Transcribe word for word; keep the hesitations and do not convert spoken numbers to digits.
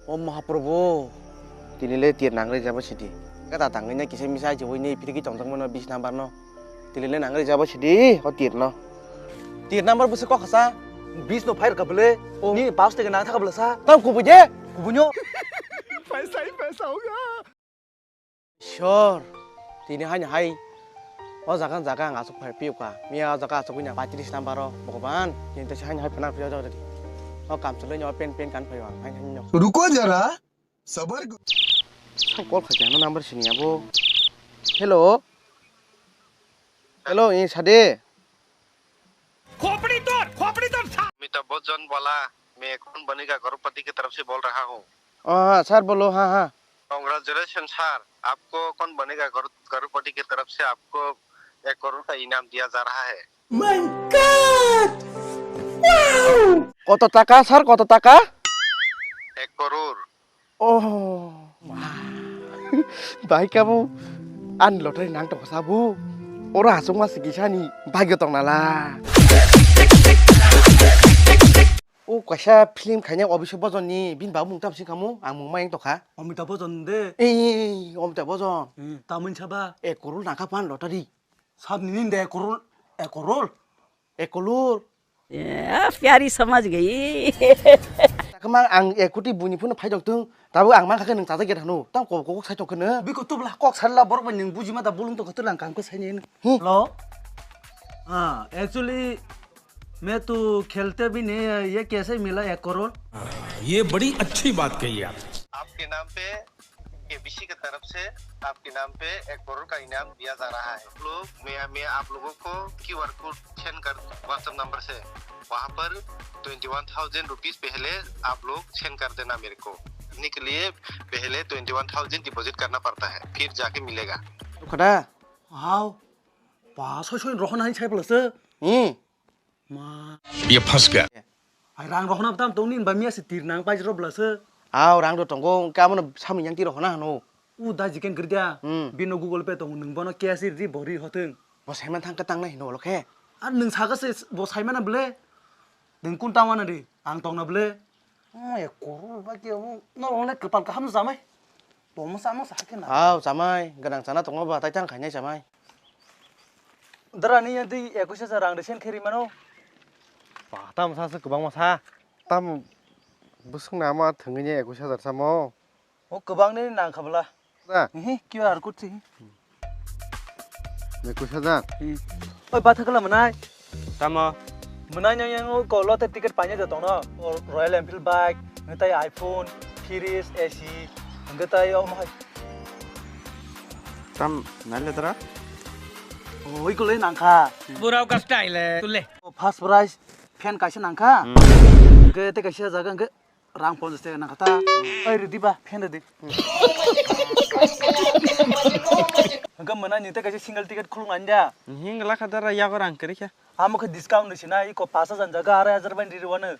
O Mahaprabhu, tini le tir nang rijabo sidi. Kata tangwi na kisa misa aji wini phirki tongtong mano bis number no. Tini le nang rijabo sidi, o tir no. Tir number busi kok khasa. Bis no fire kabele. O. Ni paus tege nang thaka bela sa. Tam kubuje. Kubunyo. Paisa hi paisa hoga. Sure. Tini haino hai. O jaga jaga ang asuk phai piu ka. Miya o jaga asuk wina paitris number o. Bhagwan. Tini tesi haino hai phanar piu jaga di. O kam chulai nyo pen pen kan phai ang. Haino haino. Ruko jara. Sabar. Sa call khaikha no number sini abo. Hello. Hello, eh, sade. खोपड़ी तोड़, खोपड़ी तोड़। अमिताभ बच्चन बोला, मैं कौन बनेगा करोड़पति की तरफ से बोल रहा हूँ। हाँ, हाँ, सर बोलो, हाँ, हाँ। Congratulations sir, आपको कौन बनेगा करोड़-, करोड़पति की तरफ से आपको एक करोड़ का इनाम दिया जा रहा है। My God! Wow! কত টাকা স্যার, কত টাকা? এক crore. Oh, wow. Bahai kabo ani lottery nang tongsa bu. Oro aswk ma sikisa ni bagyo tong nala. O kaisa film khaina Abhishek Bachchan ni bini babu mung tam sing khamu ang mung ma yang tokha. Amitabh Bachchan de. Ei, Amitabh Bachchan. Hmm, tamoni saba. Ek korol nangkha pan lottery. Sab nini de ek korol, ek korol. Ek korol. ए, प्यारी समझ गई। Takma ang ek koti buini phone phai tong tung. Tabo ang mangkha khe nwng chajak ya thanu. Tam kok kok sai tong khe no. Biko tubla kok sarla borok bai nwng bujima da bulung tong khe tubla ang kam khe sai ni. Hmm. Hello. Ah, actually, मैं तो खेलते भी नहीं है, ये कैसे मिला एक करोड़? ये बड़ी अच्छी बात कही आप। आपके नाम पे केबीसी की तरफ से आपके नाम पे एक करोड़ का इनाम दिया जा रहा है। आप लोग, मैं, मैं आप लोगों को क्यूआर कोड सेंड कर WhatsApp नंबर से, वहाँ पर ट्वेंटी वन थाउजेंड रुपीज पहले आप लोग सेंड कर देना मेरे को। करने के लिए पहले ट्वेंटी वन थाउजेंड डिपॉजिट करना पड़ता है, फिर जाके मिलेगा। Kada? Hao. Pa, soi soi rohon hai sai pala se. Hmm. Ma. ये फंस गया। Ai rang rohona tam tong ni ba miya se tir nang pai ro bla se. Aw rang do tongo, hwnkhe amo no samung yang ti rohona hano. U da jiken gri dia. Hmm. Bino Google Pay tong, nwng bono cash ri bo ri hotwng. Bo saiman thang khe tang nai hino olo khe. Ar nwng saka se bo saimana ble. Nwng kun tang wana ri, ang tong na ble. Oh, ek koror ba ke omo, no one kwpal kaham chamai. Tongma sama sa khe na. Aw chamai, gwnang chana tongo ba tai tang khainai chamai. Dara ni yadi ekush hajar rang de send khe ri mano. Ba, tamo sa se kwbangma sa. Tamo bwswk na ma thwngwi ne ekush hajar samo. O kwbang ni nang kha bwla. Da. Hi, Q R code si. Ekush hajar. Oi, ba thakla mwnai. Tamo. Mwnai nang yang o ko lote ticket paina da tongno. O Royal Enfield bike, ngai tai iPhone, fridge, A C, ngai tai o mai. Tam nai le dara. Oi, ko le nang kha. Burao ka style hai, tu le. O first prize fan kaisa nang kha. Hmm. Ngai te kaisa jaga ngai. Rang ponchas taka nang kha ta. Oi, rwdi ba, fan rwdi. Hwnkhe mwnai ni tei kaisa single ticket khuluk nai da. Hing lakha dara yago rang kwrwi kha. Amo khe discount rwsi na, iko pash hajar jaga arai hajar bai rwwano.